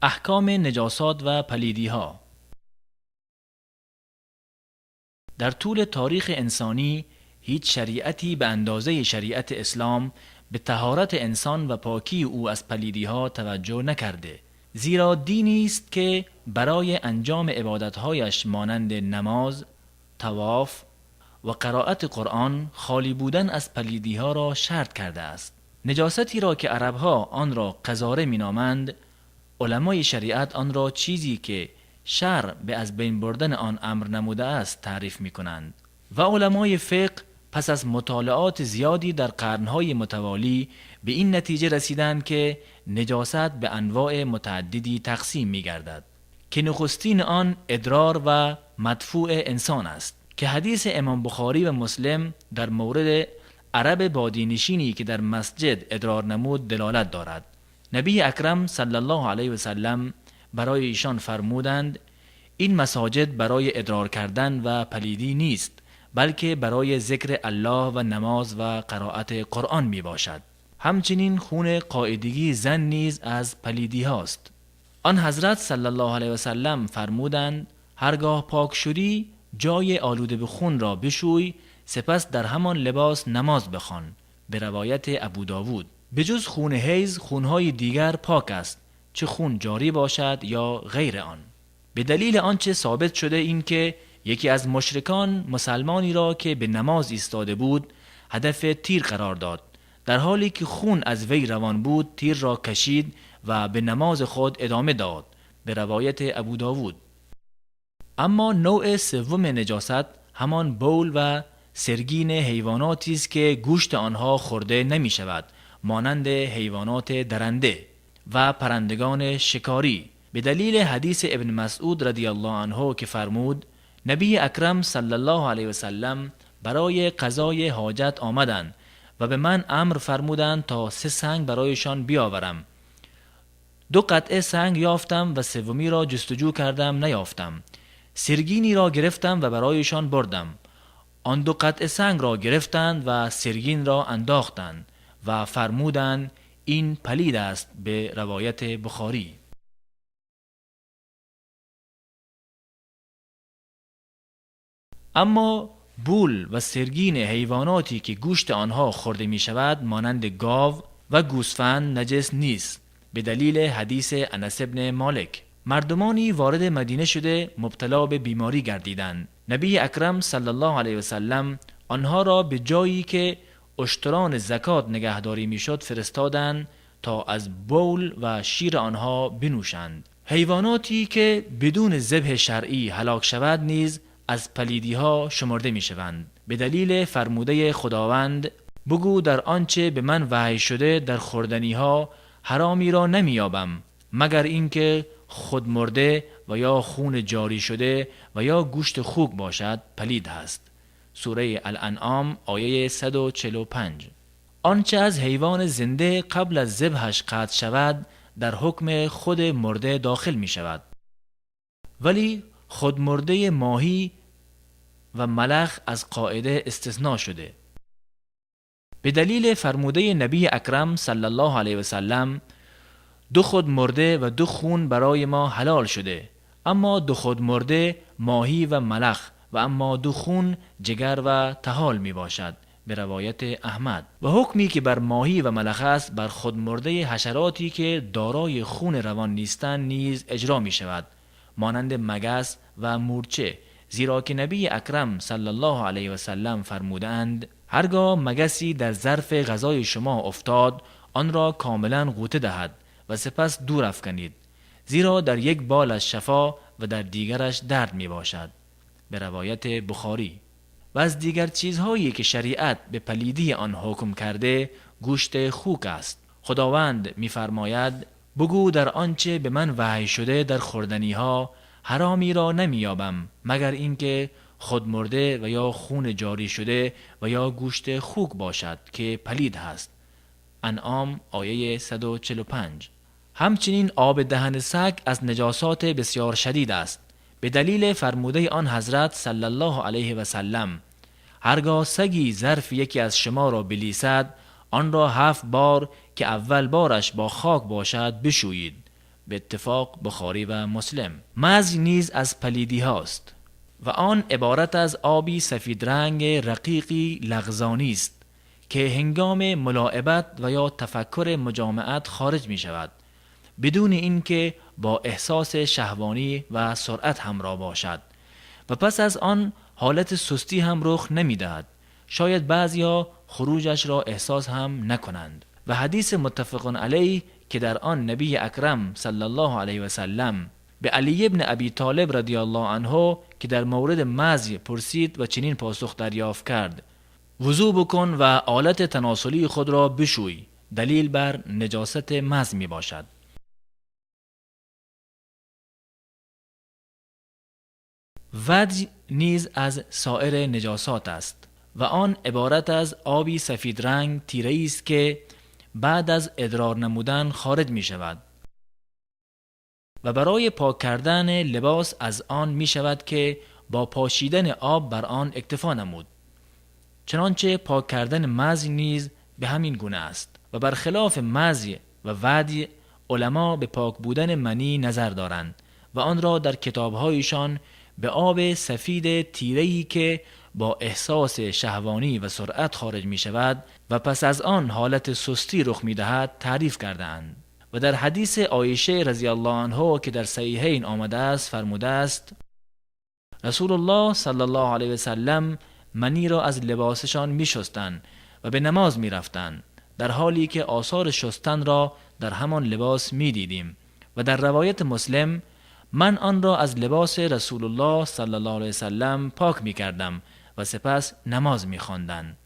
احکام نجاسات و پلیدی ها. در طول تاریخ انسانی هیچ شریعتی به اندازه شریعت اسلام به طهارت انسان و پاکی او از پلیدی ها توجه نکرده، زیرا دینی است که برای انجام عبادتهایش مانند نماز، طواف و قرائت قرآن خالی بودن از پلیدی ها را شرط کرده است. نجاستی را که عربها آن را قذاره مینامند، علمای شریعت آن را چیزی که شرع به از بین بردن آن امر نموده است تعریف می کنند و علمای فقه پس از مطالعات زیادی در قرنهای متوالی به این نتیجه رسیدند که نجاست به انواع متعددی تقسیم می گردد که نخستین آن ادرار و مدفوع انسان است که حدیث امام بخاری و مسلم در مورد عرب بادینشینی که در مسجد ادرار نمود دلالت دارد. نبی اکرم صلی الله علیه و سلم برای ایشان فرمودند: این مساجد برای ادرار کردن و پلیدی نیست، بلکه برای ذکر الله و نماز و قرائت قرآن می باشد. همچنین خون قاعدگی زن نیز از پلیدی هاست. آن حضرت صلی الله علیه و سلم فرمودند: هرگاه پاک شدی جای آلوده به خون را بشوی، سپس در همان لباس نماز بخوان. به روایت ابو داود. به جز خون حیض خونهای دیگر پاک است، چه خون جاری باشد یا غیر آن. به دلیل آنچه ثابت شده این که یکی از مشرکان مسلمانی را که به نماز ایستاده بود هدف تیر قرار داد، در حالی که خون از وی روان بود تیر را کشید و به نماز خود ادامه داد. به روایت ابو داود. اما نوع سوم نجاست همان بول و سرگین حیواناتی است که گوشت آنها خورده نمی شود، مانند حیوانات درنده و پرندگان شکاری، به دلیل حدیث ابن مسعود رضی الله عنه که فرمود: نبی اکرم صلی الله علیه و سلم برای قضای حاجت آمدند و به من امر فرمودند تا 3 سنگ برایشان بیاورم. 2 قطعه سنگ یافتم و سومی را جستجو کردم نیافتم. سرگینی را گرفتم و برایشان بردم. آن 2 قطعه سنگ را گرفتند و سرگین را انداختند و فرمودند این پلید است. به روایت بخاری. اما بول و سرگین حیواناتی که گوشت آنها خورده می شود مانند گاو و گوسفند نجس نیست، به دلیل حدیث انس بن مالک. مردمانی وارد مدینه شده مبتلا به بیماری گردیدند. نبی اکرم صلی الله علیه و سلم آنها را به جایی که اشتران زکات نگهداری میشد فرستادند تا از بول و شیر آنها بنوشند. حیواناتی که بدون ذبح شرعی هلاک شود نیز از پلیدی ها شمرده می شوند، به دلیل فرموده خداوند: بگو در آنچه به من وحی شده در خوردنی ها حرامی را نمی یابم مگر اینکه خود مرده و یا خون جاری شده و یا گوشت خوک باشد پلید هست. سوره الانعام آیه 145. آنچه از حیوان زنده قبل از ذبحش قطع شود در حکم خود مرده داخل می شود، ولی خود مرده ماهی و ملخ از قاعده استثناء شده، به دلیل فرموده نبی اکرم صلی الله علیه و سلم: 2 خود مرده و 2 خون برای ما حلال شده، اما 2 خود مرده ماهی و ملخ و اما 2 خون جگر و طحال می باشد. به روایت احمد. و حکمی که بر ماهی و ملخ است بر خود مرده حشراتی که دارای خون روان نیستند نیز اجرا می شود، مانند مگس و مورچه، زیرا که نبی اکرم صلی الله علیه و سلم فرمودند: هرگاه مگسی در ظرف غذای شما افتاد آن را کاملا غوطه دهد و سپس دور افکنید، زیرا در یک بالش شفا و در دیگرش درد می باشد. به روایت بخاری. و از دیگر چیزهایی که شریعت به پلیدی آن حکم کرده گوشت خوک است. خداوند می‌فرماید: بگو در آنچه به من وحی شده در خوردنی‌ها حرامی را نمی‌یابم مگر اینکه خود مرده و یا خون جاری شده و یا گوشت خوک باشد که پلید هست. انعام آیه 145. همچنین آب دهن سگ از نجاسات بسیار شدید است، به دلیل فرموده آن حضرت صلی الله علیه و سلم: هرگاه سگی ظرف یکی از شما را بلیسد آن را 7 بار که اول بارش با خاک باشد بشویید. به اتفاق بخاری و مسلم. مزی نیز از پلیدی هاست و آن عبارت از آبی سفید رنگ رقیقی لغزانی است که هنگام ملاعبت و یا تفکر مجامعت خارج می شود، بدون اینکه با احساس شهوانی و سرعت همراه باشد و پس از آن حالت سستی هم رخ نمی دهد. شاید بعضیا خروجش را احساس هم نکنند. و حدیث متفق علیه که در آن نبی اکرم صلی الله علیه و سلم به علی ابن ابی طالب رضی الله عنه که در مورد مزی پرسید و چنین پاسخ دریافت کرد: وضو بکن و آلت تناسلی خود را بشوی، دلیل بر نجاست مزی می باشد. ودی نیز از سایر نجاسات است و آن عبارت از آبی سفید رنگ تیره است که بعد از ادرار نمودن خارج می شود و برای پاک کردن لباس از آن می شود که با پاشیدن آب بر آن اکتفا نمود، چنانچه پاک کردن مزی نیز به همین گونه است. و برخلاف مزی و ودی، علما به پاک بودن منی نظر دارند و آن را در کتابهایشان به آب سفید تیره‌ای که با احساس شهوانی و سرعت خارج می شود و پس از آن حالت سستی رخ می دهد تعریف کردند. و در حدیث عایشه رضی الله عنها که در صحیحین آمده است فرموده است: رسول الله صلی الله علیه و سلم منی را از لباسشان می شستند و به نماز می رفتند، در حالی که آثار شستن را در همان لباس می دیدیم. و در روایت مسلم: من آن را از لباس رسول الله صلی الله علیه و سلم پاک می کردم و سپس نماز می خواندند.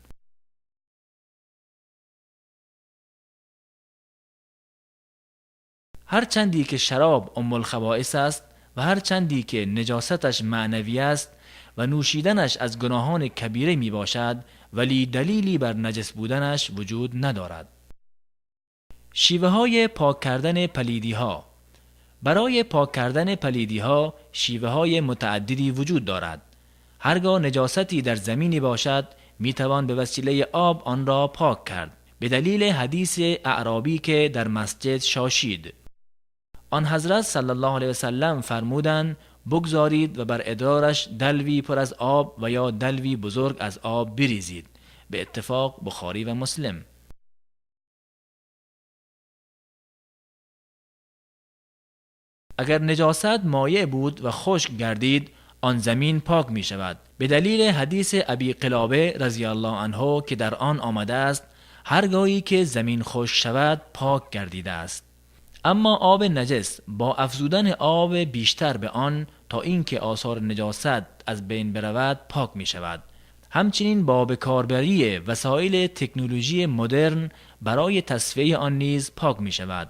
هر چندی که شراب ام الخبائث است و هر چندی که نجاستش معنوی است و نوشیدنش از گناهان کبیره می باشد، ولی دلیلی بر نجس بودنش وجود ندارد. شیوه های پاک کردن پلیدی ها. برای پاک کردن پلیدی ها شیوه های متعددی وجود دارد. هرگاه نجاستی در زمینی باشد می توان به وسیله آب آن را پاک کرد، به دلیل حدیث اعرابی که در مسجد شاشید. آن حضرت صلی الله علیه و سلم فرمودند: بگذارید و بر ادرارش دلوی پر از آب و یا دلوی بزرگ از آب بریزید. به اتفاق بخاری و مسلم. اگر نجاست مایع بود و خشک گردید، آن زمین پاک می شود، به دلیل حدیث ابی قلابه رضی الله عنه که در آن آمده است: هرگاهی که زمین خشک شود پاک گردیده است. اما آب نجس با افزودن آب بیشتر به آن تا اینکه آثار نجاست از بین برود پاک می شود. همچنین با بکاربری وسایل تکنولوژی مدرن برای تصفیه آن نیز پاک می شود.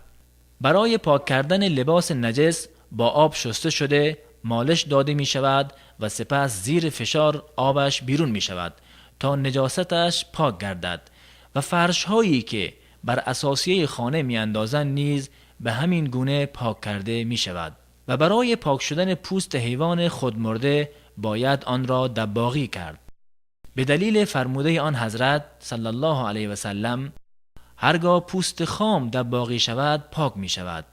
برای پاک کردن لباس نجس با آب شسته شده مالش داده می شود و سپس زیر فشار آبش بیرون می شود تا نجاستش پاک گردد. و فرش هایی که بر اساسیه خانه می اندازند نیز به همین گونه پاک کرده می شود. و برای پاک شدن پوست حیوان خودمرده باید آن را دباغی کرد، به دلیل فرموده آن حضرت صلی الله علیه و سلم: هرگاه پوست خام دباغی شود پاک می شود.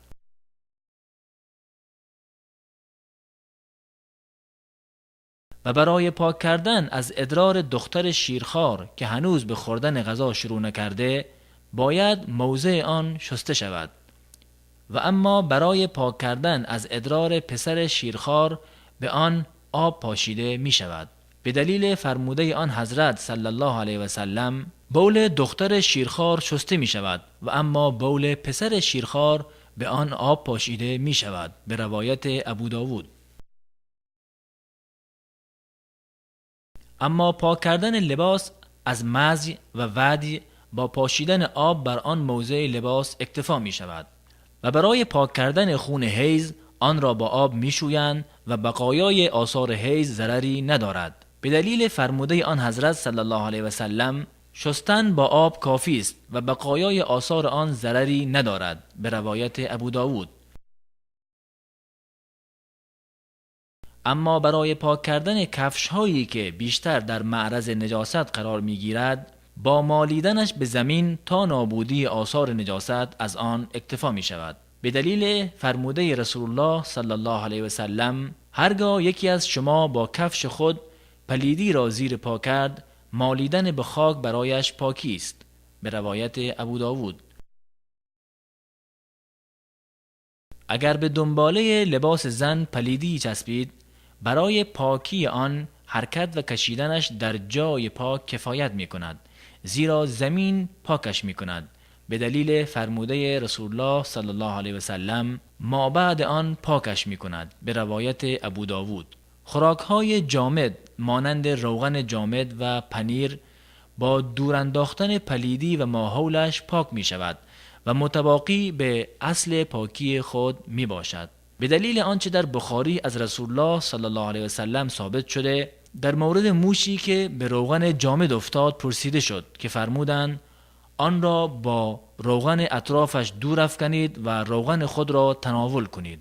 و برای پاک کردن از ادرار دختر شیرخوار که هنوز به خوردن غذا شروع نکرده باید موضع آن شسته شود. و اما برای پاک کردن از ادرار پسر شیرخوار به آن آب پاشیده می شود، به دلیل فرموده آن حضرت صلی الله علیه و سلم: بول دختر شیرخوار شسته می شود و اما بول پسر شیرخوار به آن آب پاشیده می شود. به روایت ابو داود. اما پاک کردن لباس از مزی و ودی با پاشیدن آب بر آن موضع لباس اکتفا می شود. و برای پاک کردن خون حیض آن را با آب می شویند و بقایای آثار حیض ضرری ندارد، به دلیل فرموده آن حضرت صلی الله علیه و سلم: شستن با آب کافی است و بقایای آثار آن ضرری ندارد. به روایت ابو داود. اما برای پاک کردن کفش هایی که بیشتر در معرض نجاست قرار می گیرد با مالیدنش به زمین تا نابودی آثار نجاست از آن اکتفا می شود. به دلیل فرموده رسول الله صلی الله علیه و سلم: هرگاه یکی از شما با کفش خود پلیدی را زیر پا کرد، مالیدن به خاک برایش پاکی است. به روایت ابو داود. اگر به دنباله لباس زن پلیدی چسبید، برای پاکی آن حرکت و کشیدنش در جای پاک کفایت می کند، زیرا زمین پاکش می کند. به دلیل فرموده رسول الله صلی الله علیه و سلم: ما بعد آن پاکش می کند. به روایت ابو داود. خوراک های جامد مانند روغن جامد و پنیر با دور انداختن پلیدی و ماحولش پاک می شود و متباقی به اصل پاکی خود می باشد. به دلیل آنچه در بخاری از رسول الله صلی الله علیه و سلم ثابت شده، در مورد موشی که به روغن جامد افتاد پرسیده شد که فرمودند: آن را با روغن اطرافش دور افکنید و روغن خود را تناول کنید.